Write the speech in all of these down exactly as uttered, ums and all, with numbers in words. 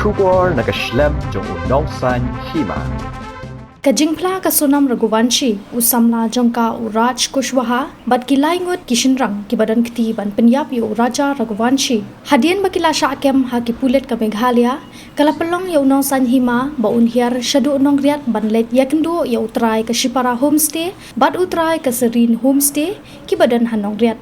Khubor na ka shlem jong u Nongsaiñ Hima. Ka jingphla ka Sonam Raghuvanshi, u samla jong ka u Raj Kushwaha, bad ki lai ngut ki shynrang kiba don kti ban pynïap ïa u Raja Raghuvanshi. Hadien ba ki la shah kem ha ki pulit ka Meghalaya, ka la pynlong ïa u Nongsaiñ Hima ba un hiar shaduh Nongriat ban leit ïakynduh ïa u trai ka Shipara Homestay bad u trai ka Serene Homestay kiba don ha Nongriat.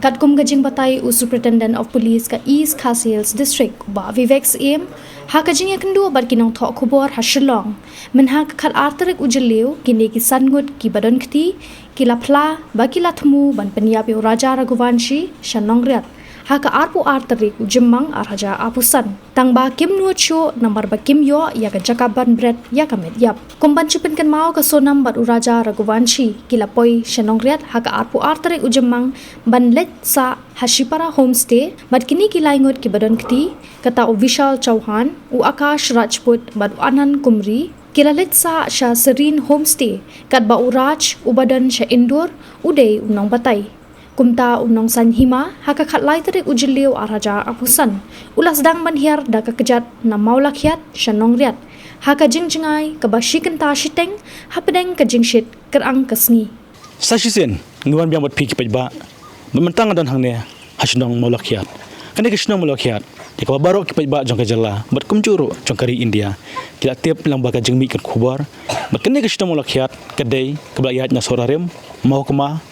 Katkum ka jingbatai u Superintendent of Police ka East Khasi Hills District, u Bah Vivek Syiem, ha ka jingïakynduh bad ki nongthoh khubor ha Shillong mynha ka khatar tarik u Jylliew, kine ki san ngut kiba don kti ki la phla ba ki la thmu ban pynïap ïa u Raja Raghuvanshi sha Nongriat ha ka arphew ar tarik u Jymmang ar hajar arphew san. Tang ba kim nud shuh namar ba kim ïoh ïa ka jaka ban bret ïa ka met ïap. Kum ban shu pynkynmaw, ka Sonam bad u Raja Raghuvanshi ki la poi sha Nongriat ha ka arphew ar tarik u Jymmang ban leit sah ha Shipara Homestay bad kine ki lai ngut kiba don kti, kata u Vishal Chauhan, u Akash Rajput bad u Anand Kumri, ki la leit sah sha Serene Homestay, katba u Raj uba don sha Indore u dei u nongbatai. Kumta u Nongsaiñ Hima, ha ka khatlai tarik u Jylliew ar hajar arphew san, u la sdang ban hiar da ka kjat na Mawlakhiat sha Nongriat ha ka jingjngai kaba shi kynta shiteng hapdeng ka jingshit kyrang ka sngi. Sa shisien ngi wan biang bad phi ki paidbah, bad mynta nga don hangne ha shnong Mawlakhiat. Kane ka shnong Mawlakhiat, ïa kaba baroh ki paidbah jong ka jylla bad kumjuh ruh jong ka ri India ki la tip lang ba ka jingmih ka khubor. Bad kane ka shnong Mawlakhiat ka dei kaba la ïaid na Sohra Rim, Mawkma,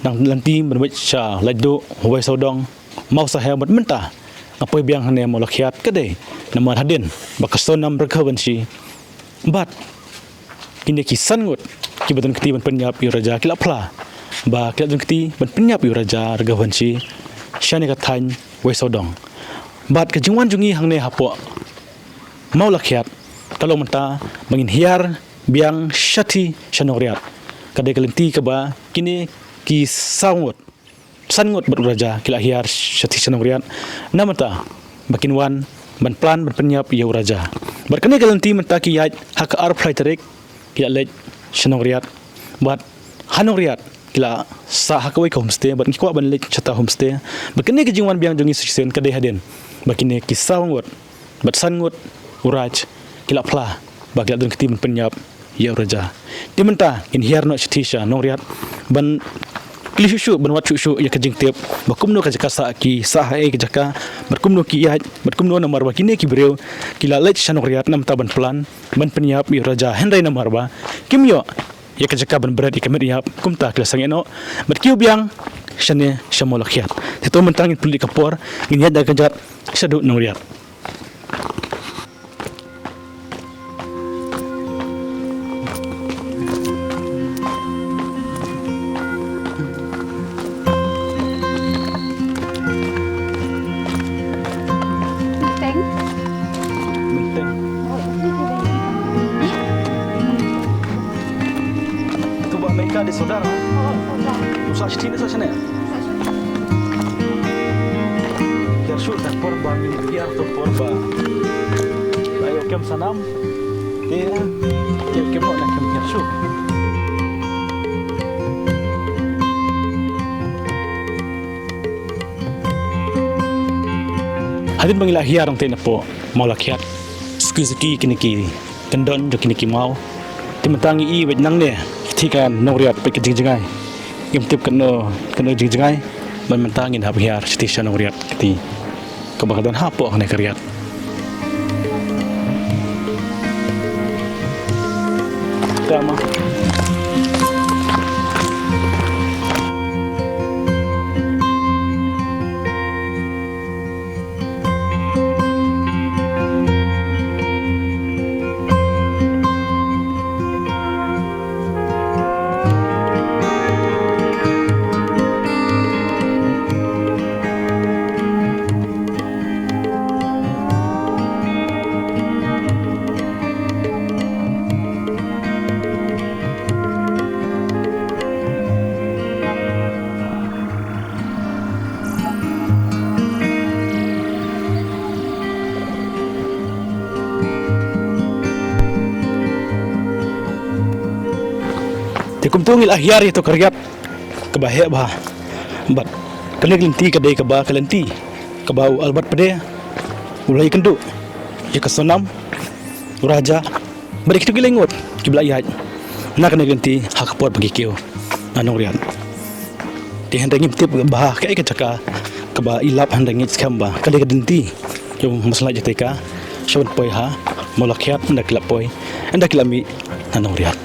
nang lynti mynwit sha Laitduh, Wei Sawdong, Mawsaher, bad mynta nga poi biang hangne Mawlakhiat ka dei namar hadien ba ka Sonam Raghuvanshi bad kine ki san ngut kiba don kti ban pynïap ïa u Raja ki la phla ba ki la don kti ban pynïap ïa u Raja Raghuvanshi shane ka thaiñ Wei Sawdong. Bad ka jingwan jong ngi hangne hapoh Mawlakhiat ka long mynta ba ngin hiar biang shathie sha Nongriat. Ka dei ka lynti kaba kine ki saw ngut, san ngut bad u Raja ki la hiar shathie sha Nongriat na mynta ba kin wan ban plan ban pynïap ïa u Raja. Bad kane ka lynti mynta ki ïaid ha ka arphew lai tarik ki la leit sha Nongriat. Bad ha Nongriat ki la sah ha kawei ka homestay bad ngi kwah ban leit shata homestay. Bad kane ka jingwan biang jong ngi sa shisien ka dei hadien ba kine ki saw ngut bad san ngut u Raj ki la phla ba ki la don kti ban pynïap ïa u Raja. Te mynta ngin hiar noh shathie sha Nongriat ban kylli shuh shuh, ban wad shuh shuh ïa ka jingtip ba kumno ka jaka sah, ki sah ha ei ka jaka, bad kumno ki ïaid, bad kumno namar ba kine ki briew ki la leit sha Nongriat na mynta ban plan ban pynïap ïa u Raja, hynrei namar ba kim ïoh ïa ka jaka ban bret ïa ka met ïap, kumta ki la sangeh noh bad kiew biang shane sha Mawlakhiat. Te to mynta ngin pynleit ka por, ngin ïaid da ka kjat shaduh Nongriat. Teng. Teng. Tu ba Amerika di saudara. Oh, saudara. Usah siti ni sah sini. Hiar shuh da por ba ngin hiar, to por ba la ïoh kem sanam. Te ïoh kem noh, la kem hiar shuh. Hadien ba ngi la hiar nangta napoh Mawlakhiat, suki suki kine ki kyndon jong kine ki maw. Te mynta ngi ïohi beit nangne shathie ka Nongriat beit ka jingjngai. Ngim tip katno, katno jingjngai. Bad mynta ngin hap hiar shathie sha Nongriat kati, kaba ka don hapoh kane ka riat. Tama. Te kumta ngi la hiar ïa kato ka riat kaba heh bha. Bad kane ka lynti ka dei kaba, ka lynti kaba u Albert Pde u la ïakynduh ïa ka Sonam, u Raja bad ïa kito ki laingut kiba la ïaid na kane ka lynti ha ka por ba ki kiew na Nongriat. Te hynrei ngim tip bha kaei ka jaka kaba i lap, hynrei ngi skhem ba ka dei ka lynti jong u Maslait Jatei ka sha ban poi ha Mawlakhiat, ynda ki la poi, ynda ki la mih na Nongriat.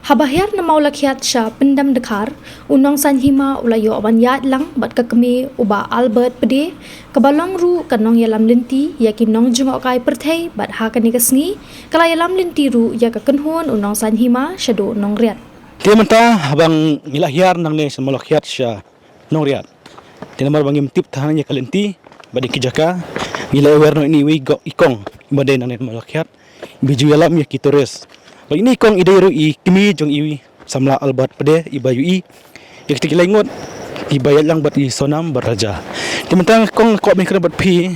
Haba hiar na Mawlakhiat sha Pyndam Dkhar, u Nongsaiñ Hima u la ïoh ban ïaid lang bad ka kmie u Bah Albert Pde, kaba long ruh ka nongïalam lynti ïa ki nongjngohkai pyrthei, bad ha kane ka sngi ka la ïalam lynti ruh ïa ka kynhun u Nongsaiñ Hima shaduh Nongriat. Te mynta haba ngi la hiar nangne sha Mawlakhiat sha Nongriat, te namar ba ngim tip than ïa ka lynti bad ïa ki jaka, ngi la ïawer noh ïa i wei i kong iba dei nangne na Mawlakhiat, iba ju ïalam ïa ki tourist. Bad ine i kong i dei ruh i kmie jong i samla Albert Pde iba ïohi ïa kita ki laingut kiba ïaid lang bad i Sonam bad Raja. Te mynta kong, nga kwah ban ïakren bad phi,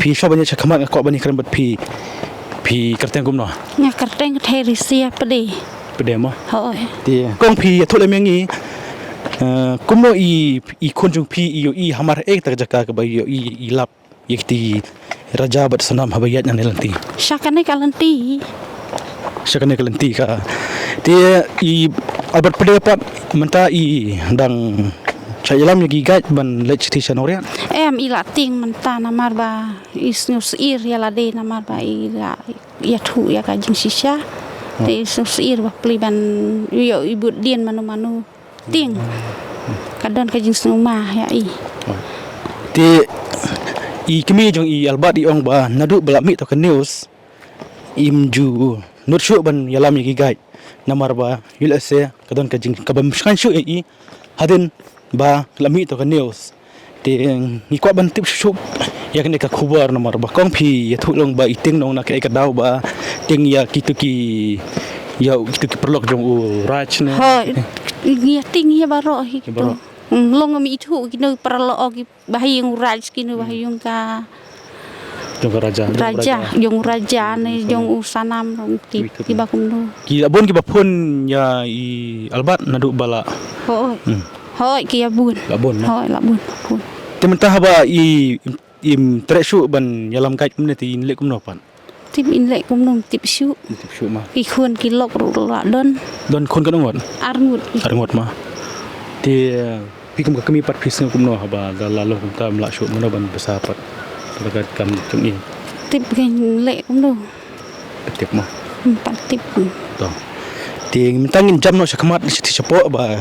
phi shu ban ïaid sha khmat, nga kwah ban ïakren bad phi. Phi kyrteng kumno? Nga kyrteng Theresia Pde. Pde mo? Hooid. Te kong, phi ïathuh lem ïa ngi, eh, kumno i, i khun jong phi i ïohi hamar ha kata ka jaka kaba i ïohi i lap ïa kiti Raja bad Sonam haba ïaid nangne lynti? Sha kane ka lynti. Sha kane ka lynti ka. Te i Albert Pde pat mynta i dang shah ïalam ïa ki guide ban leit shithi sha Nongriat? Em, i la tieng mynta namar ba i sngewsyier ïa lade namar ba i la ïathuh ïa ka jingshisha. Te i sngewsyier ba plie ban ïoh i bud dien mano mano. Tieng. Ka don ka jingsngewma ïa i. Te i kmie jong i Albert i ong ba naduh ba la mih to ka news, im ju nud shuh ban ïalam ïa ki guide namar ba ïoh lehse ka don ka jing, kaba ym shngaiñ shuh ïa i hadien ba la mih to ka news. Te ngi kwah ban tip shuh shuh ïa kane ka khubor namar ba kong, phi ïathuh long ba i tieng nong na kaei ka daw ba tieng ïa kito ki, ïa kito ki paralok jong u Raj ne? Hooid, ngi tieng ïa baroh hi kito. Baroh. Hmm, long ngam ithuh kino paralok, ki ba ha ïing u Raj, kino ba ha ïing ka jong ka Raja, jong u Raja, jong u Raja ne jong u Sanam, long ki, kiba kumno. Ki la bun kiba phone ïa i Albert naduh ba la. Hooid. Hmm. Hooid, ki ïa bun. La bun, no? Hooid, la bun, bun. Te mynta haba i, im treh shuh ban ïalam guide kumne, te in leh kumno pat? Tip in leh kumno, tip shuh. Tip shuh ma. Ki khun ki lok ruh la don. Don khun katno ngut? Ar ngut. Ar ngut ma. Te phi kum ka kmie pat phi sngew kumno haba da la long kumta, ym lah shuh mano ban bsa pat? Ka kam jong i. Tip kein leh kumno. Tip mo. Hmm, pat tip. To. Te mynta ngin jam noh sha khmat, sha, shapoh ba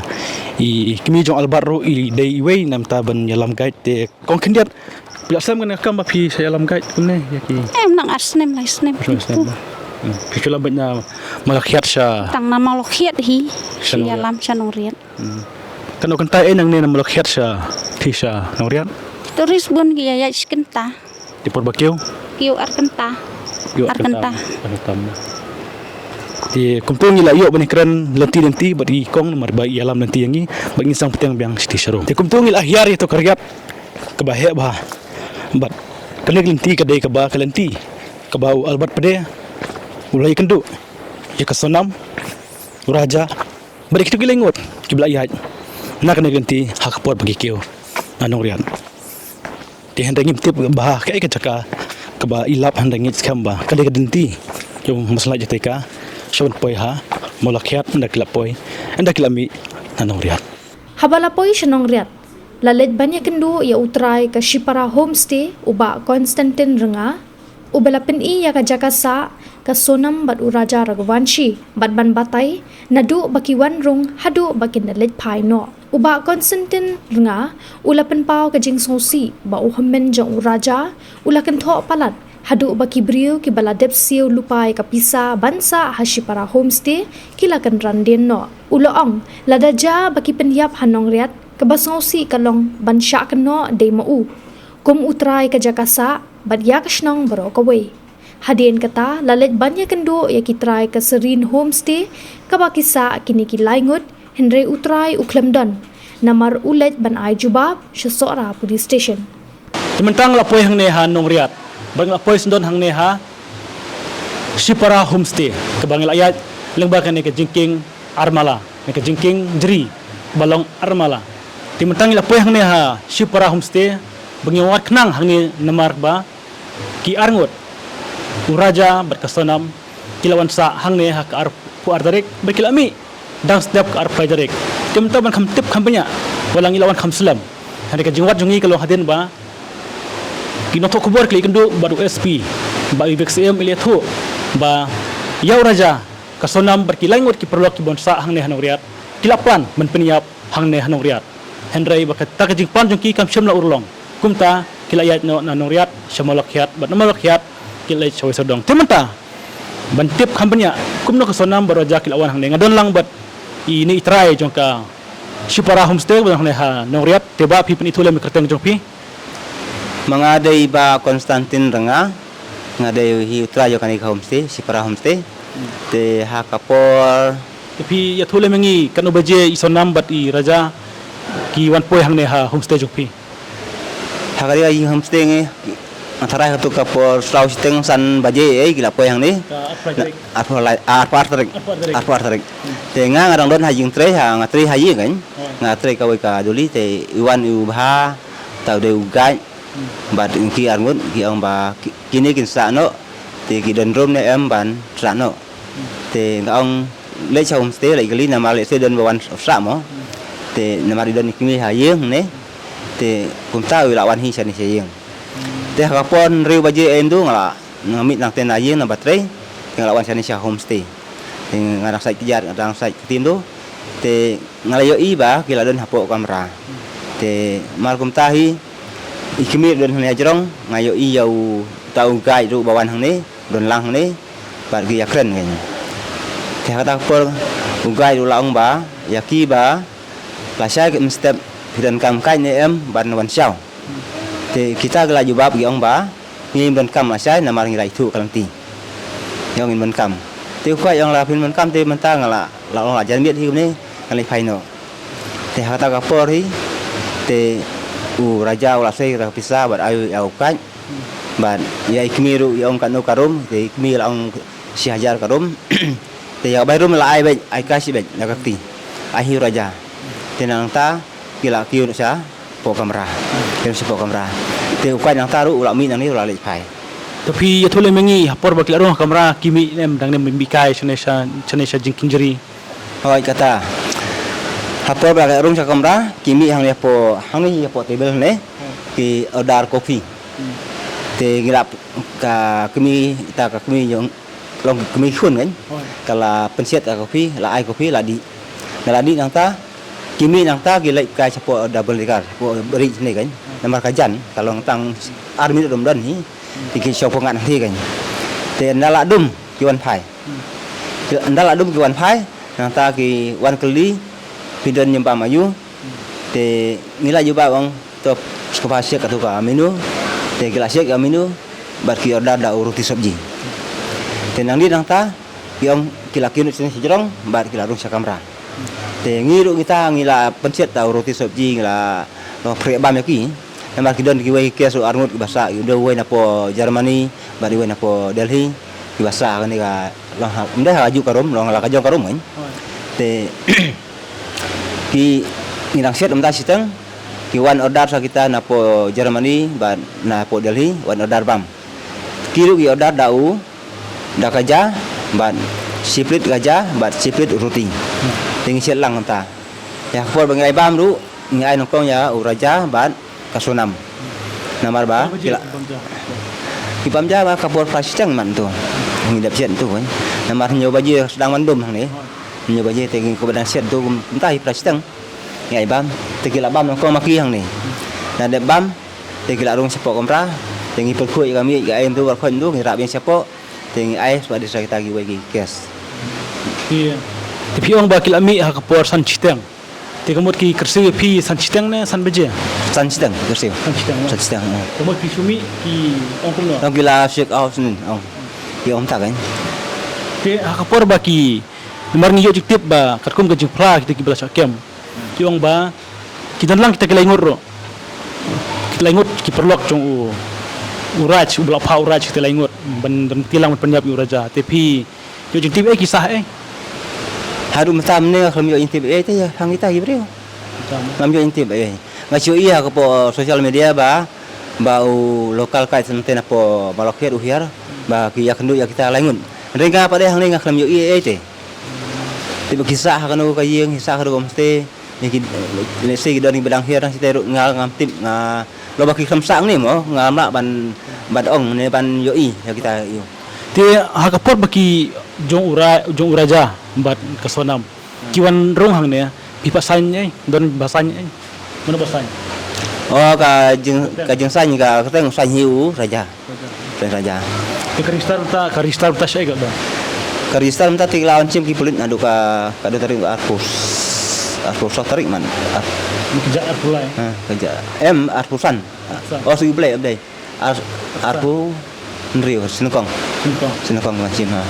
i kmie jong Albert ruh i dei iwei na bynta ban ïalam guide, te kong khyndiat phi la slem kane ka kam ba phi sa ïalam guide kumne ïa ki? Em, nang ar snem lai snem. Ar snem. Hmm. Phi shu ïalam beit na Mawlakhiat sha. Tang na Mawlakhiat hi. Sha Nongriat. Ïalam sha Nongriat. Hmm. Katno kynta ei nangne na Mawlakhiat sha, phi sha Nongriat? Tourist bun ki ïaid shi kynta. Te por ba kiew? Kiew ar kynta. Kiew ar kynta. Ar kynta. Ar kynta. Te kumto ngi la ïoh ban ïakren lynti lynti bad i kong namar ba i ïalam lynti ïa ngi, bad ngin sa ïeng pateng biang shiti sharum. Te kumto ngi la hiar ïa to ka riat kaba heh bha bad kane ka lynti ka dei kaba ka lynti kaba u Albert Pde u la ïakynduh ïa ka Sonam, u Raja, bad ïa kito ki laingut kiba la ïaid na kane ka lynti ha ka por ba ki kiew na Nongriat. Te hynrei ngim tip bha kaei ka jaka kaba i lap, hynrei ngi skhem ba ka dei ka lynti jong u Maslait Jatei ka sha ban poi ha Mawlakhiat, ynda ki la poi, ynda ki la mih na Nongriat. Haba la poi sha Nongriat, la leit ban ïakynduh ïa u trai ka Shipara Homestay, u Bah Constantine Rnga, uba la pyni ïa ka jaka sah, ka Sonam bad u Raja Raghuvanshi, bad ban batai naduh ba ki wan rung haduh ba kin da leit phai noh. U Bah Constantine Rnga u la pynpaw ka jingsngewsih ba u hynmen jong u Raja u la kynthoh palat haduh ba ki briew kiba la dep siew lypa ïa ka pisa ban sah ha Shipara Homestay ki la kynran dien noh. U la ong, lada jia ba ki pynïap ha Nongriat, kaba sngewsih ka long ban shah kynnoh dei ma u, kum u trai ka jaka sah bad ïa ka shnong baroh kawei. Hadien kata, la leit ban ïakynduh ïa ki trai ka Serene Homestay, kaba ki sah kine ki laingut, hynrei u trai u khlem don, namar u leit ban ai jubab sha Sohra Police Station. Te mynta nga la poi hangne ha Nongriat, bad nga la poi sngewdon hangne ha Shipara Homestay, kaba ngi la ïaid lyngba kane ka jingkieng armala, ne ka jingkieng jri ba long armala. Te mynta ngi la poi hangne ha Shipara Homestay, ba ngi wan khnang hangne namar ba ki arngut, u Raja bad ka Sonam, ki la wan sah hangne ha ka arphew ar tarik, bad ki la mih dang step ka arphew lai tarik. Te mynta ban kham tip kham bniah, wat la ngi la wan kham slem. Hynrei ka jingwad jong ngi ka long hadien ba ki nongthoh khubor ki la ïakynduh bad u S P, bad u Vic Syiem, i la ïathuh ba ïa u Raja, ka Sonam bad ki lai ngut ki paralok kiba wan sah hangne ha Nongriat, ki la plan ban pynïap hangne ha Nongriat. Hynrei ba kata ka jingplan jong ki kam shym la urlong. Kumta ki la ïaid noh na Nongriat sha Mawlakhiat, bad na Mawlakhiat ki la leit sha Waisadong. Te mynta ban tip kham bniah kumno ka Sonam bad u Raja ki la wan hangne, nga don lang bad i ne i trai jong ka Shipara Homestay ba don hangne ha Nongriat. Te Bah, phi pynithuh lem ïa ka kyrteng jong phi. Ma nga dei Bah Constantine Ranga, nga dei hi u trai jong kane ka homestay, Shipara Homestay. Te ha ka por, te phi ïathuh lem ïa ngi, katno baje i Sonam bad i Raja ki wan poi hangne ha homestay jong phi? Ha kane ka ïing homestay ngi, nga tharai katto ka por saw shiteng san baje, eh, ki la poi hangne. Ka arphew lai tarik. Arphew lai, ah, arphew ar tarik. Arphew ar tarik. Arphew ar tarik. Hmm. Te nga, nga dang don ha ïing trei, ha, nga trei ha ïing kan. Hmm. Nga trei kawei ka duli, te i wan i u bha, uta u dei u guide. Hmm. Bad ki arngut ki ong ba ki, kine kin sah noh, te ki don room ne em ban sah noh. Hmm. Te nga ong leit sha homestay, leit kylli, namar lehse don ba wan sah mo. Hmm. Te namar i don i kmie ha ïing ne. Te kumta u la wan hi shane sha ïing. Hmm. Te ha ka por hynriew baje yndu nga la, nga mih nangta na ïing na ba trei, te nga la wan shane sha homestay. Te nga dang sait kjat, nga dang sait ktien tu. Te nga la ïohi ba ki la don hapoh kamra. Te mar kumta hi, i kmie ruh don hangne hajrong, nga ïohi ïa uta u guide ruh ba wan hangne, don lang hangne, bad ki ïakren kane. Te ha kata ka por u guide ruh la ong ba ïa ki ba, lashai mynstep phi donkam guide ne em ban wan shaw. Te kita ki la jubab ki ong ba ngim donkam lashai namar ngi la ithuh ka lynti. Ngi ong ngim donkam. Te u guide ong la phin donkam te mynta nga la, la ong la jan miet hi kumne, ngan leit phai noh. Te ha kata ka por hi, te u Raja u la sei ka pisa bad ai ïa u guide. Bad ïa i kmie ruh i ong katno ka room, te i kmie la ong shi hajar ka room. Te ïa ka bai room la ai beit, ai cash beit ïa ka kti. Ai hi u Raja. Te nangta ki la kiew noh shapoh kamra. Kiew noh shapoh kamra. Te u guide nangta ruh u la mih nangne u la leit phai. To phi ïathuh lem ïa ngi, ha por ba ki la rung ha kamra, ki mih ne em, dang ne em mih kai shane sha, shane sha jingkynjri? Hooid, kata. Ha por ba ki la rung sha kamra, ki mih hangne hapoh, hangne hapoh table hangne. Hmm. Ki order coffee. Hmm. Te ngi la, ka kmie, ita ka kmie jong, long kmie khun kan. Hooid. Ka la pynsiat ka coffee, la ai coffee, la dih. Nga la dih nangta, ki mih nangta ki leit kai shapoh double decker, shapoh bridge ne kan. Hmm. Namar ka jan, ka long tang ar minit ruh ym don hi. Hmm. Te ki shong pyngngad hangne kan. Te ynda la dum ki wan phai. Hmm. Ynda la dum ki wan phai, nangta ki wan kylli, phi don ïa bam aïu. Hmm. Te ngi la jubab ong, to, sngewbha check katto ka menu. Te ki la check ka menu, bad ki order da u roti sabji. Te nangne nangta, ki ong ki la kiew noh shane shajrong, bad ki la rung sha kamra. Te ngi ruh kita ngi la pynsiat da u roti sabji, ngi la, la pyrshah bam ïa ki. Namar ki don kiwei ki guest ruh arngut kiba sah, ki don uwei napoh Germany, bad uwei napoh Delhi, kiba sah kane ka, long ha, ym dei ha kajuh ka room, long ha la ka jong ka room kan. Hooid. Te ki, ngi dang siat mynta shiteng, ki wan order sha kita napoh Germany bad napoh Delhi, wan order bam. Ki ruh ki order da u, da ka ja, bad shi plate ka ja, bad shi plate roti. Te ngi siat lang mynta. Ïa ka por ba ngi ai bam ruh, ngi ai nyngkong ïa u Raja bad ka Sonam. Namar ba, ki la, ki bam ja ba ka por phra shiteng man tu. Ngi dep siat tu kan. Namar hynñiew baje sdang ban dum hangne. Hynñiew baje te ngi kumba dang siat tu, mynta hi phra shiteng. Ngi ai bam, te ki la bam nyngkong ma ki hangne. Ynda dep bam, te ki la rung shapoh kamra, te ngi pyrkhuid ïa ka miej ka ei mynta ba khot mynta, ngi rah biang shapoh, te ngi ai shuwa dei sha kita kiwei ki guest. Te phi ong ba ki la mih ha ka por san shiteng. Te ka mut ki kyrsiew ïa phi san shiteng ne san baje? San shiteng, kyrsiew. San shiteng, eh. San shiteng, eh. Ka mut phi shu mih ki ong kumno? Ong ki la check out shen, ong. Ki ong ta kan. Te ha ka por ba ki, namar ngi ïoh jingtip ba katkum ka jingphla kita kiba la shah kem. Ki ong ba ki don lang kita ki lai ngut ruh. Kita lai ngut ki paralok jong u, u Raj, uba la phah u Raj, kita lai ngut ban, ban kti lang ban pynïap ïa u Raja. Te phi ïoh jingtip ei, ki sah ei? Haduh mynta mynne ngam ïoh jingtip ei te ïa hang kita ki briew. Mynta mynne. Ngam ïoh jingtip ei. Nga shu ïohi ha ka por social media ba ba u local guide nangta napoh Malakhiat u hiar ba ki ïakynduh ïa kita lai ngut. Hynrei nga pat de hangne nga khlem ïohi ei ei te. Te ba ki sah ha kano ka ïing, ki sah ha kano ka homestay, ne ki, let's say ki don kiba dang hiar nangta ruh nga ngam tip, nga, lada ba ki khlem sah hangne mo, ngam lah ban, ban ong ne ban ïohi ïa kita ïa u. Te ha ka por ba ki jong u Ra-, jong u Raja bad ka Sonam ki wan rung hangne, phi pat saiñ ei, don ba saiñ ei? Mano ba saiñ? Oh, ka jing, ka jingsaiñ ka kyrteng u saiñ hi u Raja. Raja. Te ka register mynta, ka register mynta shaei ka don? Ka register mynta te la wan shim ki pulit naduh ka, ka dei tarik arphew, arphew saw tarik man. Ar- Ni ka ja arphew lai. Ha, ka ja. Em, arphew san. Arphew san. Oh, shu blei, em dei. Ar-, arphew hynriew, snyngkong. Snyngkong. Snyngkong la shim, ha.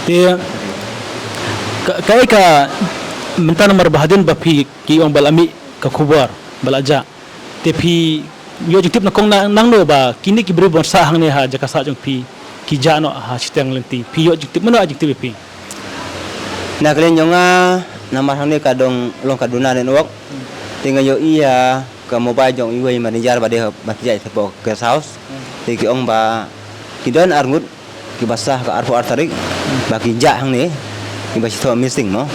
Te ka, kaei ka mynta namar ba hadien ba phi ki ong ba la mih ka khubor ba la jah. Te phi ïoh jingtip na kong na, nangno ba kine ki briew ban sah hangne ha jaka sah jong phi ki jah noh ha shiteng lynti? Phi ïoh jingtip, mano ai jingtip ïa phi? Na ka liang jong nga, namar hangne ka dong long ka duna network. Te nga ïohi ïa ka mobile jong iwei i manager ba dei ban pynjah shapoh guest house. Te ki ong ba ki don ar ngut kiba sah ka arphew ar tarik ba ki jah hangne, kiba shu thoh missing mo.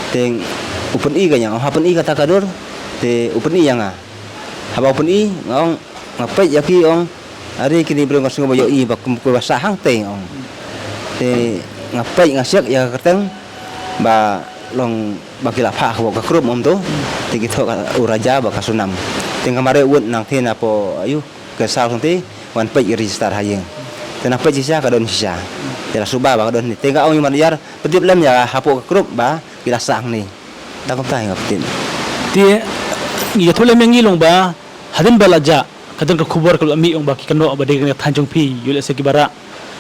Te u pyni ka ïa nga, ha pyni kata ka dur. Te u pyni ïa nga. Haba u pyni, nga ong, nga peit ïa ki, ong, are kine briew nga sngew ba ïohi ba kum, kum ba sah hangtei, ong. Te nga peit, nga check ïa ka kyrteng ba long ba ki la phah ha ka group mo, ong tu. Te ki thoh ka u Raja bad ka Sonam. Te nga mareh wut nangta napoh, aiu, ka guest house nangta, wan peit register ha ïing. Te nga peit shisha, ka don shisha. Te la suba ba ka don hangne. Te nga ong ïa u manager, pyntip lem ïa hapoh ka group ba ki la sah hangne. Tang kumta hi nga pyntip. Te ngi ïathuh lem ïa ngi long ba hadien ba la jah, ka don ka khubor ka la mih, ong ba ki kynnoh ba dei kane ka thaiñ jong phi, ïoh lehse kiba rah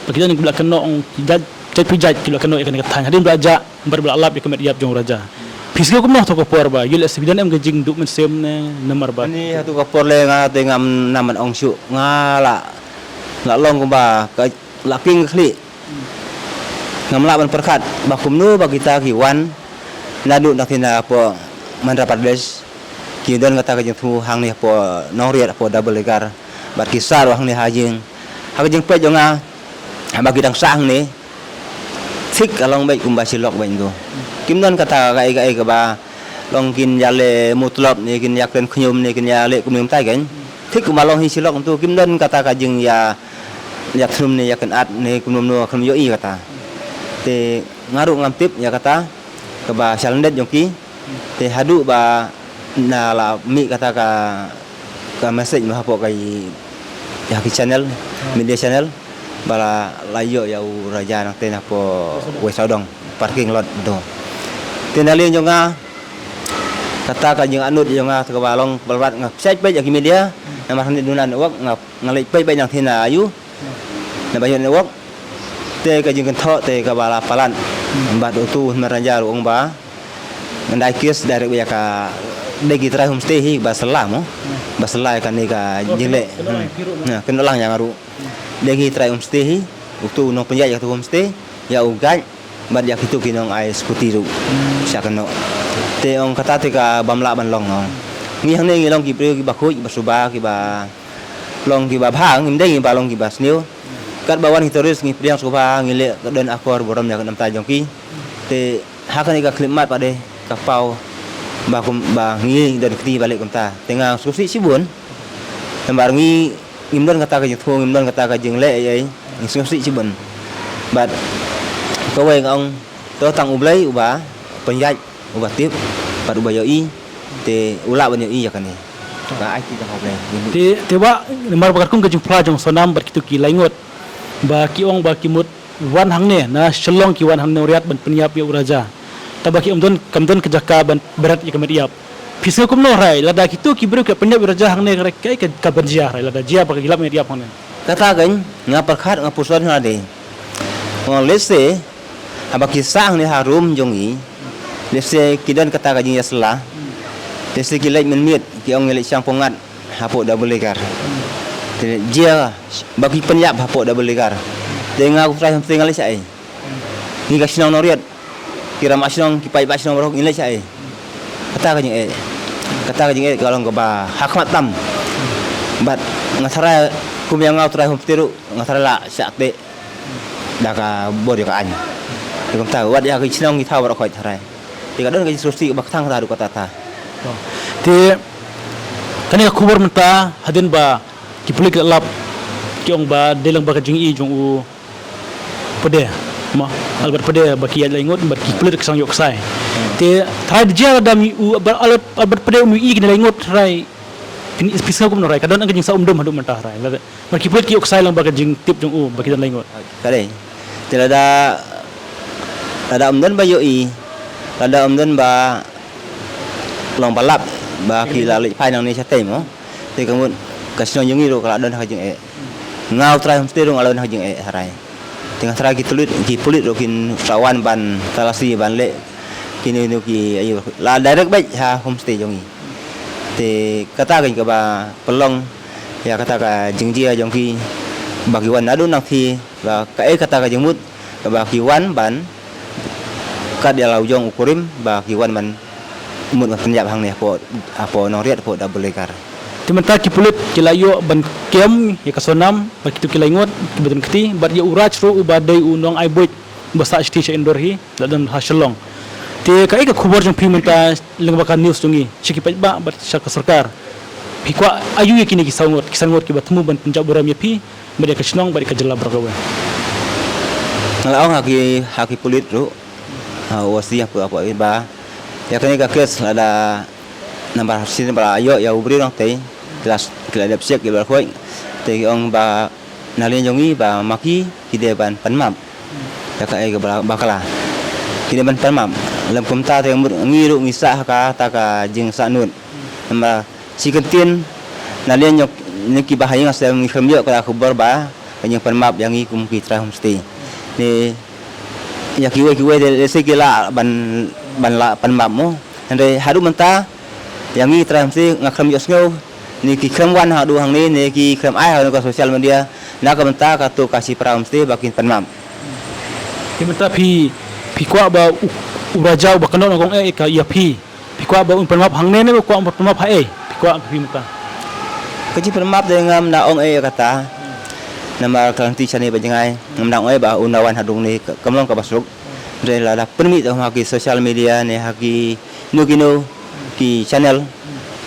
ba ki don kiba la kynnoh, ong ki jait, jait phi jait kiba la kynnoh ïa kane ka thaiñ. Hadien ba la jah, namar ba la lap ïa ka met ïap jong u Raja. Phi sngew kumno hato ka por ba ïoh lehse phi don em ka jingduh mynsiem ne namar ba? Ani hato ka por leh nga te ngam nam ban ong shuh, nga la, la long kumba ka la king ka khlieh. Ngam lah ban pyrkhat ba kumno ba kita ki wan naduh nangta napoh Madhya Pradesh, ki don kata ka jingthmu hangne hapoh Nongriat, hapoh Doublegar, bad ki sah ruh hangne ha ïing. Ha ka jingpeit jong nga, haba ki dang sah hangne, thik ka long beit kumba shi lok beit tu. Kim don kata kaei kaei kaba long kin ïaleh mutlop ne kin ïakren khñium ne kin ïaleh kumne kumtai kan. Thik kumba long hi shi lok tu, kim don kata ka jingïa, ïa thnum ne ïa kynad ne kumno kumno, khlem ïohi kata. Te nga ruh ngam tip ïa kata kaba shalyndet jong ki. Te haduh ba na la mih kata ka, ka message ma hapoh ka i, ïa ki channel, media channel, ba la, la ïoh ïa u Raja nangta napoh West Sawdong parking lot tu. Te na liang jong nga, kata ka jingangnud jong nga te kaba long ba la rat nga peit peit ïa ki media, namar hangne duna network, nga, nga leit peit peit nangta na aiu, na Bayoh Network. Te ka jingkynthoh te kaba la palat bad utu u Hynmen Raja ruh, ong ba ngan dai case direct ïa ka, dei ki trai homestay hi ba sla mo, ba sla ïa kane ka jingleh. Na kynnoh lang ïa nga ruh, dei ki trai homestay hi, utu u nongpynïaid ïa katu homestay, ïa u guide bad ïa kitu ki nongai scooty ruh sha kynnoh. Te ong kata te ka bym lah ban long, ong. Ngi hangne ngi long ki briew kiba khuid, kiba suba, kiba long kiba bha, ngim dei ngi ba long kiba sniew. Katba wan ki tourist ngi pdiang sngewbha, ngi leh ka don akor burom ïa ka namta jong ki. Te ha kane ka khyllipmat pat de ka paw ba kum, ba ngi don kti ba leh kumta. Te nga sngewsih shibun. Namar ngi, ngim don kata ka jingthmu, ngim don kata ka jingleh ei ei, ngi sngewsih shibun. Bad kawei nga ong, to tang U Blei uba pynïaid, uba tip bad uba ïohi, te u lah ban ïohi ïa kane. Ba ai ti da U Blei. Te, te ba namar ba katkum ka jingphla jong Sonam bad kitu ki lai ngut ba ki ong ba ki mut wan hangne na Shillong, ki wan hangne Nongriat ban pynïap ïa u Raja. Tangba ki ym don, kam don ka jaka ban bret ïa ka met ïap. Phi sngew kumno Rai, lada kitu ki briew ki pynïap ïa u Raja hangne, ka, ka, ka, ka ban jia Rai, lada jia ba ki lap met ïap hangne? Kata kan nga pyrkhat, nga puson hangne. Ong lehse haba ki sah hangne ha room jong ngi, lehse ki don kata ka jingïasylla. Lehse ki leit mynmiet, ki ong ngi leit shang pyngngad hapoh Doublegar. Te jia ba ki pynïap hapoh Doublegar. Te nga u trai homestay nga leit shaei? Ngi ka shnong Nongriat, ki rangbah shnong, ki paidbah shnong baroh ngi leit shaei? Kata ka jingeh, kata ka jingeh ka long kaba ha khmat tam. Bad nga tharai kum ïa nga u trai homestay ruh nga tharai la shah teh da ka bor ïa ka aiñ. Te kumta wat ïa ka shnong ki thaw baroh khoit tharai. Te ka don ka jingsngewsih ba ka thang kata haduh katta katta. Te kane ka khubor mynta hadien ba ki pulit ki la lap ki ong ba dei lang ba ka jingïohi jong u Pde ma Albert Pde ba ki ïaid lai ngut bad ki pulit ki sdang ïoh ksai. Te tharai da jia lada mi u Albert, Albert Pde u ïohi kine lai ngut tharai phi, phi sngew kumno tharai ka don ka jingsaw um dum haduh mynta tharai lada ma ki pulit ki ïoh ksai lang ba ka jingtip jong u ba ki don lai ngut. Ka dei. Te lada, lada um don ba ïohi, lada um don ba long ba lap ba ki la leit phai nangne shatei mo. Te ka mut ka shnong jong ngi ruh ka la don ha ka jingeh. Nga u trai homestay ruh nga la don ha ka jingeh harai. Te nga tharai ki pulit, ki pulit ruh kin sa wan ban talasi ban leh kino kino ki, aïu, la direct beit ha homestay jong ngi. Te kata ka kaba pynlong ïa kata ka jingjia jong ki ba ki wan naduh nangthie ba kaei kata ka jingmut kaba ki wan ban kat ïa la u jong u kurim ba ki wan ban mut ban pynïap hangne hapoh, hapoh Nongriat hapoh Double Decker. Te mynta ki pulit ki la ïoh ban kem ïa ka Sonam bad kito ki lai ngut kiba don kti bad ïa u Raj ruh uba dei u nong ai buit uba sah shithi sha Indore hi la don ha Shillong. Te kaei ka khubor jong phi mynta lyngba ka news jong ngi sha ki paidbah bad sha ka sorkar? Phi kwah aïu ïa kine ki saw ngut, ki san ngut kiba thmu ban pynjah burom ïa phi bad ïa ka shnong bad ïa ka jylla baroh kawei? Nga la ong ha ki, ha ki pulit ruh, ha u O C hapoh, hapoh ba ïa kane ka kes lada namar shisien ba la ïoh ïa u briew nangtei ki la, ki la dep check ïa baroh khoit. Te ki ong ba na liang jong ngi ba ma ki ki dei ban pan map ïa kaei kaba bakla. Ki dei ban pan map. Lym kumta te mut ngi ruh ngi sah ha kata ka jingsahnud. Namar shi kyntien na liang jong ngi kiba ha ïing ha sem ngi khlem ïoh ka khubor ba ka jingpan map ïa ngi kum ki trai homestay. Ne ïa kiwei kiwei te lehse ki lah ban, ban lah pan map mo. Hynrei haduh mynta ïa ngi trai homestay nga khlem ïohsngew ne ki khlem wan haduh hangne ne ki khlem ai ha ka social media na ka bynta kato ka shipara homestay ba kin pan map. Te mynta phi, phi kwah ba u, u Raja uba kynnoh na kong eh ka ïa phi, phi kwah ba un pan map hangne ne ba kwah un pan map haei? Phi kwah phi mynta? Ka jingpan map de ngam da ong eh kata. Namar ka lynti shane ba jngai ngam da ong eh ba un da wan haduh ne ka, kam long kaba suk. Hynrei lada pynmih te ha ki social media ne ha kino kino ki channel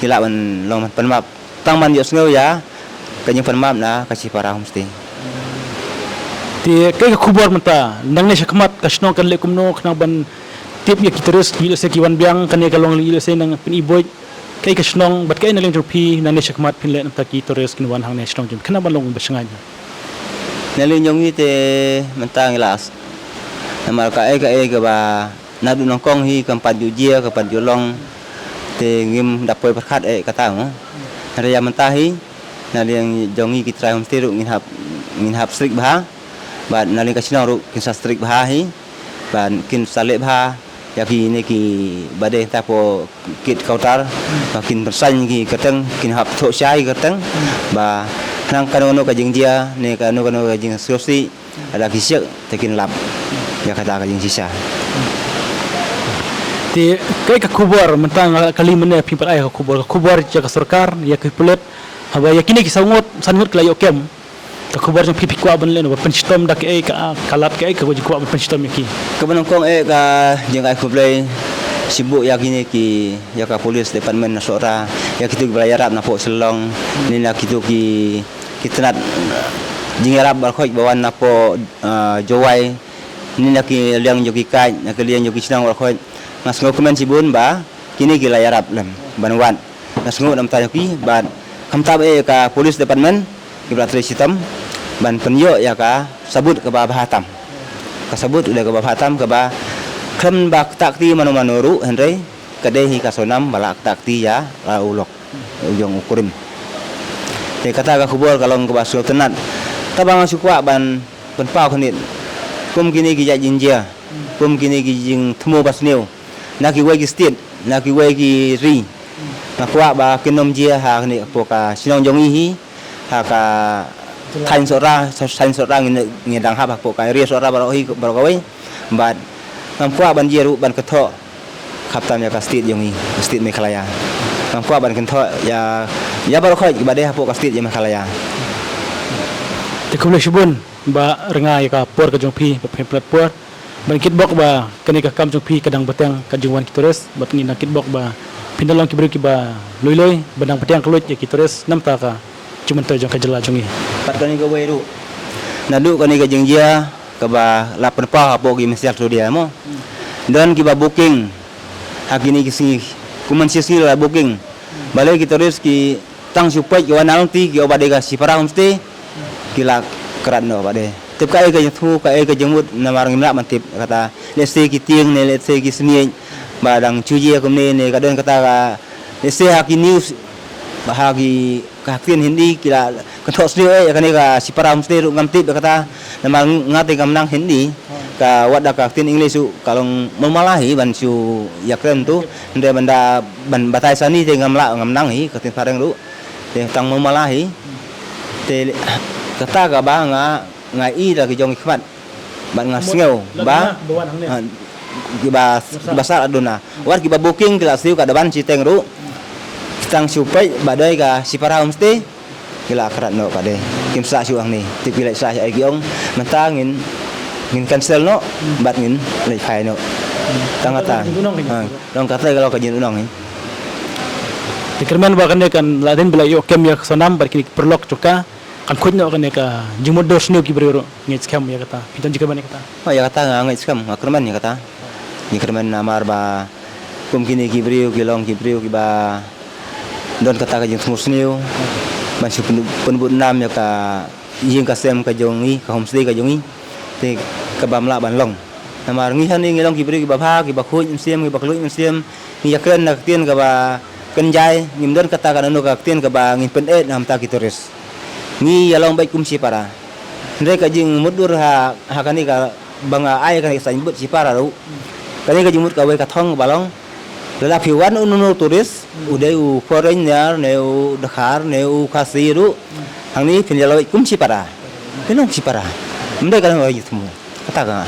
ki lah ban long ban pan map. Tang ban ïohsngew ïa ka jingpan map na ka shipara homestay. Te kaei ka khubor mynta nangne shakhmat ka shnong kan leh kumno khnang ban tip ïa ki tourist, ïa lehse ki wan biang kane ka long ïa lehse nang pyn-i buit. Kaei ka shnong bad kaei na liang jong phi nangne shakhmat phin leh namar ki tourist kin wan hangne shnong jong phi khnang ban long ba shngaiñ? Na liang jong ngi te mynta ngi la as. Namar kaei kaei kaba naduh nyngkong hi kam pat ju jia, kam pat ju long. Te ngim da poi pyrkhat eh kata mo. Hynrei ïa mynta hi na liang jong ngi ki trai homestay ruh ngin hap, ngin hap strict bha. Bad na liang ka shnong ruh kin sa strict bha hi. Bad kin sa leh bha ïa kine kiba dei hapoh kit counter ba kin pynsan ki kyrteng, kin hap thoh shai ki kyrteng ba khnang kano kano ka jingjia ne kano kano ka jingsngewsih lada ki check te kin lap ïa kata ka jingshisha. Te kaei ka khubor mynta nga kali mynne phi pat ai ka khubor, ka khubor ïa ka sorkar, ïa ki pulit, haba ïa kine ki saw ngut, san ngut ki la ïoh kem. Ka khubor jong phi phi kwah ban leh na ba pynshitom da kaei ka, ka lad kaei ka kwah ban pynshitom ïa ki? Kaba nyngkong eh ka jingai khublei shibun ïa kine ki, ïa ka police department na Sohra, ïa kito kiba la ïarap napoh Shillong ne na kito ki, ki tnat jingïarap baroh khoit ba wan napoh, ah, Jowai ne na ki liang jong ki kait, na ki liang jong ki shnong baroh khoit. Nga sngewkmen shibun ba kine ki la ïarap lem ban wad. Nga sngew namar ïa ki bad khamtam eh ka police department kiba la trei shitom ban pynïoh ïa ka sabut kaba bha tam. Ka sabut ka dei kaba bha tam kaba khlem ba ktah kti mano mano ruh hynrei ka dei hi ka Sonam ba la ktah kti ïa la u lok u jong u kurim. Te kata ka khubor ka long kaba sngewtynnat. Tang ba nga shu kwah ban pynpaw khyndiat kum kine ki jait jingjia, kum kine ki jingthmu basniew na kiwei ki state, na kiwei ki ri. Nga kwah ba kin ym jia ha kane hapoh ka shnong jong ngi hi, ha ka thaiñ Sohra, thaiñ Sohra ngi, ngi dang hap hapoh ka area Sohra baroh hi, baroh kawei. Bad ngam kwah ban jia ruh ban kynthoh khamtam ïa ka state jong ngi, state Meghalaya. Ngam kwah ban kynthoh ïa Ïa baroh khoit kiba dei hapoh ka state ïa Meghalaya. Te khublei shibun Bah Rnga ïa ka por ka jong phi ba phin pynlut por ban kitbok ba kane ka kam jong phi ka dang bteng ka jingwan ki tourist, bad ngi dang kitbok ba phin da long ki briew kiba lui lui ba dang bteng ka luid ïa ki tourist namar ka jingmyntoi jong ka jylla jong ngi. Bad kane kawei ruh, naduh kane ka jingjia kaba la pynpaw hapoh ki media, mo, don kiba booking ha kine ki sngi, kumne shi sngi la booking. Balei ki tourist ki tang shu peit ki wan na lynti, ki ong ba dei ka Shipara Homestay, ki la krat noh ba dei. Tip kaei ka jingthmu, kaei ka jingmut, namar ngim lah ban tip kata. Lehse ki tieng ne lehse ki sniej ba dang shu jia kumne ne ka don kata ka, lehse ha ki news, ba ha ki, ka ktien Hindi ki la kynthoh sniew eh ïa kane ka Shipara Homestay ruh ngam tip ïa kata. Namar nga te ngam nang Hindi, ka wat da ka ktien English ruh ka long mala hi ban shu ïakren tu. Hynrei ban da ban batai shane te ngam lah, ngam nang hi ka ktien phareng ruh. Te tang mala hi. Te kata kaba nga, nga i da ki jong ki khmat bad nga sngew ba, ha, kiba, kiba sah la duna. Wat kiba booking ki la siew ka da ban shiteng ruh. Tang shu peit ba dei ka Shipara Homestay, ki la krat noh ka dei. Kim sah shuh hangne. Tip ki la sah shuh, ai ki ong mynta ngin, ngin cancel noh bad ngin leit phai noh. Tang kata. Ha, long kata ka long ka jingdonong hi. Te kyrmen ba kane kan la dei ba la ïoh kem ïa ka Sonam bad kine ki paralok jong ka. Kan khuid noh kane ka jingmutdur sniew ki briew ruh. Ngeit skhem ïa kata. Phi don jingkyrmen ïa kata? Oh, ïa kata nga ngeit skhem, nga kyrmen ïa kata. Jingkyrmen namar ba kum kine ki briew ki long ki briew kiba don kata ka jingthmu sniew ban shu pyn-, pynbud nam ïa ka ïing ka sem ka jong ngi, ka homestay ka jong ngi. Te kaba ym lah ban long. Namar ngi hangne ngi long ki briew kiba bha, kiba khuid mynsiem, kiba kylluid mynsiem. Ngi ïakren na ka ktien kaba kynjai, ngim don kata ka nano ka ktien kaba ngin pyneh na bynta ki tourist. Ngi ïa long beit kum shipara. Hynrei ka jingmutdur ha, ha kane kaba nga ai kane ka signboard shipara ruh, kane ka jingmut kawei ka thong kaba long, lada phi wan uno uno u tourist, u dei u foreigner ne u Dkhar ne u Khasi ruh, hangne phin ïa long beit kum shipara. Phin long shipara. Ym dei ka long ka jingthmu. Kata ka nga.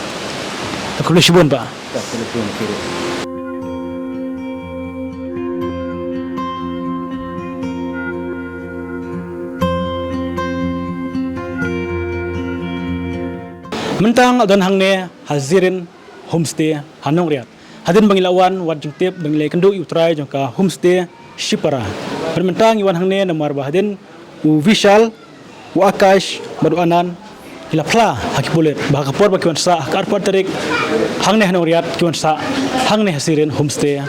Khublei shibun bah. Mynta nga don hangne ha Zirin Homestay ha Nongriat. Hadien ba ngi la wan wad jingtip ba ngi la ïakynduh ïa u trai jong ka homestay Shipara. Bad mynta ngi wan hangne namar ba hadien u Vishal, u Akash bad u Anand ki la phla ha ki pulit ba ha ka por ba ki wan sah ha ka arphew tarik hangne ha Nongriat, ki wan sah hangne ha Zirin Homestay,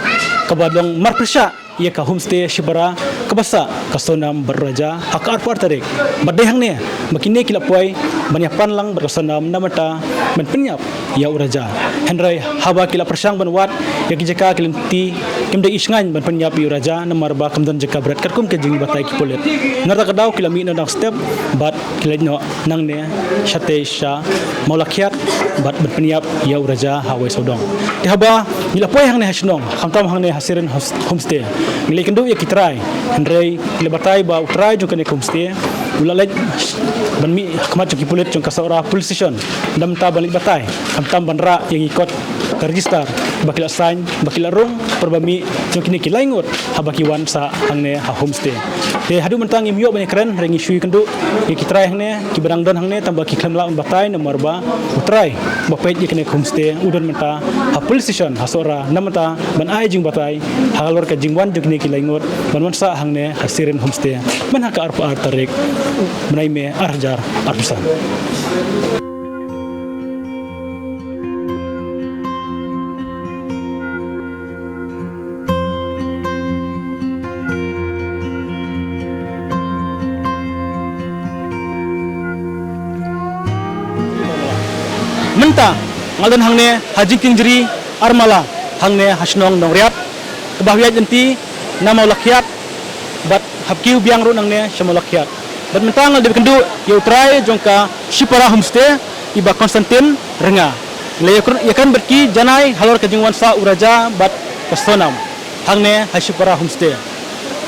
kaba long marpyrshah ïa ka homestay Shipara kaba sah ka Sonam bad u Raja ha ka arphew tarik. Bad dei hangne ba kine ki la poi ban ïa pan lang bad ka Sonam na bynta ban pynïap ïa u Raja. Hynrei haba ki la pyrshang ban wad ïa ki jaka, ki lynti, kim dei i shngaiñ ban pynïap ïa u Raja namar ba kam don jaka bret katkum ka jingbatai ki pulit. Nangta ka daw ki la mih noh dang step bad ki leit noh nangne shatei sha Mawlakhiat bad ban pynïap ïa u Raja ha wei sawdong. Te haba ngi la poi hangne ha shnong, khamtam hangne ha Zirin Hos-, Homestay, ngi la ïakynduh ïa ki trai, hynrei ki la batai ba u trai jong kane ka homestay u la leit ban mih ha khmat jong ki pulit jong ka Sohra Police Station na bynta ban leit batai, khamtam ban rah ïa ki kot ka register ba ki la sign, ba ki la rung por ba mih jong kine ki lai ngut haba ki wan sah hangne ha homestay. Te haduh mynta ngim ïoh ban ïakren, hynrei ngi shu ïakynduh ïa ki trai hangne kiba dang don hangne, tangba ki khlem lah ban batai namar ba u trai ba peit ïa kane ka homestay u don mynta ha police station ha Sohra na bynta ban ai jingbatai halor ka jingwan jong kine ki lai ngut ban wan sah hangne ha Zirin Homestay mynta ha ka arphew ar tarik bnai May ar hajar arphew san. Mynta nga don hangne ha jingkieng jri Armala hangne ha shnong Nongriat, kaba hap ïaid lynti na Mawlakhiat bad hap kiew biang ruh nangne sha Mawlakhiat. Bad mynta nga la dep ïakynduh ïa u trai jong ka Shipara Homestay, i Bah Constantine Rnga. Ngi la ïakren, ïakren bad ki janai halor ka jingwan sah u Raja bad ka Sonam hangne ha Shipara Homestay.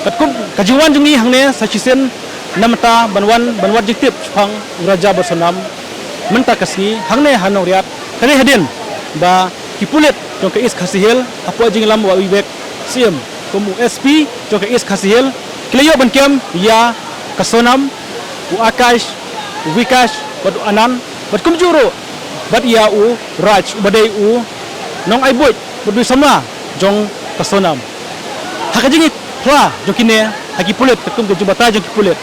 Katkum ka jingwan jong ngi hangne sa shisien na bynta ban wan ban wad jingtip shaphang u Raja bad Sonam mynta ka sngi hangne ha Nongriat, ka dei hadien ba ki pulit jong ka East Khasi Hills hapoh jingïalam u Abhishek Syiem kum u S P jong ka East Khasi Hills, Ki la ïoh ban kem ïa ka Sonam, u Akash, u Vikash, bad u Anand, bad kumjuh ruh bad ïa u Raj, uba dei u nongaibuit bad u samla jong ka Sonam. Ha ka jingïaphla jong kine ha ki pulit, katkum ka jingbatai jong ki pulit,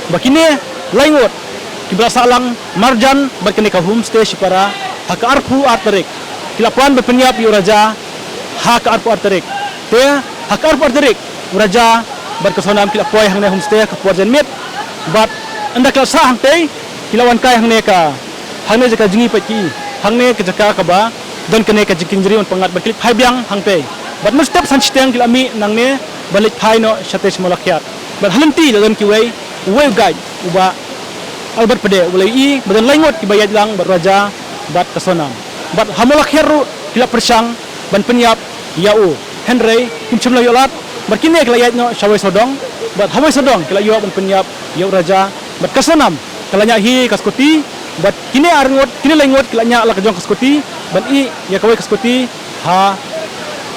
ba kine lai ngut kiba la sah lang marjan bad kane ka homestay Shipara ha ka arphew ar tarik, ki la pan ban pynïap ïa u Raja ha ka arphew ar tarik. Te ha ka arphew ar tarik, u Raja bad ka Sonam ki la poi hangne homestay ha ka por janmiet. Bad ynda ki la sah hangtei, ki la wan kai hangne ka, hangne jaka jngi pat ki, hangne ka jaka kaba don kane ka jingkieng jri, wan pyngngad bad ki leit phai biang hangtei. Bad mynstep san shiteng ki la mih nangne ban leit phai noh shatei sha Mawlakhiat. Bad ha lynti la don kiwei, uwei u guide uba Albert Pde, uba la ïohi ba don lai ngut kiba ïaid lang bad u Raja bad ka Sonam. Bad ha Mawlakhiat ruh ki la pyrshang ban pynïap ïa u, hynrei kim shym la ïoh lad. Bad kine ki la ïaid noh sha Wei Sawdong. Bad ha Wei Sawdong ki la ïoh ban pynïap ïa u Raja bad ka Sonam ka la ñiah hi ka scooty. Bad kine ar ngut, kine lai ngut ki la ñiah la ka jong ka scooty ban ïeh ïa kawei ka scooty ha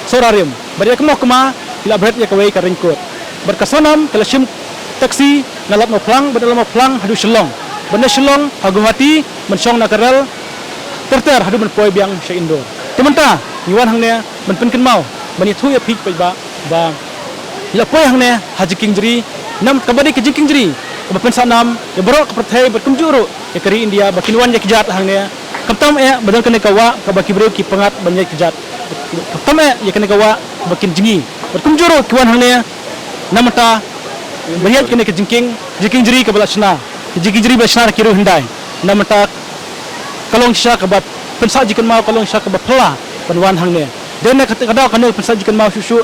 Sohra Rim. Bad ïa ka Mohkuma ki la bret ïa kawei ka raincoat. Bad ka Sonam ka la shim taxi na Lad Mawphlang, bad na Lad Mawphlang haduh Shillong, bad na Shillong ha Guwahati, ban shong na ka rel ter ter haduh ban poi biang sha Indore. Te mynta ngi wan hangne ban pynkynmaw, ban ïathuh ïa phi paidbah ba ngi la poi hangne ha jingkieng jri, nam kaba dei ka jingkieng jri kaba pynsah nam ïa baroh ka pyrthei bad kumjuh ruh ïa ka ri India, ba kin wan ïaid kjat hangne. Khamtam eh ba don kane ka wah kaba ki briew ki pyngngad ban ïaid kjat. Khamtam eh ïa kane ka wah ba kin jngi. Bad kumjuh ruh ki wan hangne namar ta ba ïaid kane ka jingkieng, jingkieng jri kaba la shna, ka jingkieng jri ba la shna na ki riew hyndai. Namar ta ka long shisha kaba pynsah jingkynmaw, ka long shisha kaba phylla ban wan hangne. Dei na kata ka daw kane ka pynsah jingkynmaw shuh shuh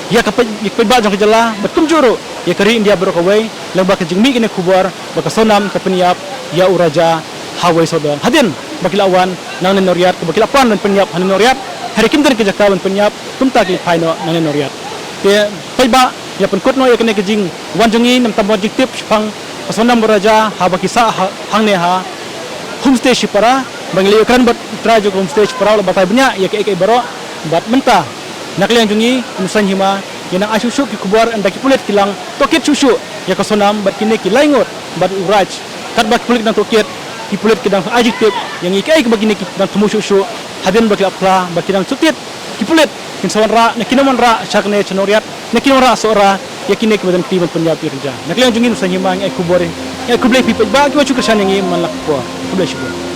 ïa ka peit, ïa ka paidbah jong ka jylla bad kumjuh ruh ïa ka ri India baroh kawei, lyngba ka jingmih kane ka khubor ba ka Sonam ka pynïap ïa u Raja ha Wei Sawdong, hadien ba ki la wan nangne Nongriat, kaba ki la pan ban pynïap hangne Nongriat, hynrei kim don ka jaka ban pynïap, kumta ki leit phai noh nangne Nongriat. Te paidbah, ïa pynkut noh ïa kane ka jingwan jong ngi, namar ta ba wan jingtip shaphang ka Sonam bad u Raja haba ki sah ha, hangne ha homestay Shipara. Ba ngi la ïakren bad u trai jong ka homestay Shipara, u la batai bniah ïa kaei kaei baroh. Bad mynta na ka liang jong ngi, ngi sngewsih ma, ngi nang ai shuh shuh ki khubor ynda ki pulit ki la tohkit shuh shuh ïa ka Sonam bad kine ki lai ngut bad u Raj. Katba ki pulit ki dang tohkit, ki pulit ki dang ai jingtip ïa ngi kaei kaba kine ki dang thmu shuh shuh, hadien ba ki la phla ba ki dang shu tied, ki pulit kin sa wanrah, ne kin wanrah sha kane sha Nongriat, ne kin wanrah Sohra ïa kine kiba don kti ban pynïap ïa u Raja. Na ka liang jong ngi, ngi sngewsih ma, ngi ai khubor, ngi ai khublei phi paidbah kiba shu kyrshan ïa ngi man la ka por. Khublei shibun.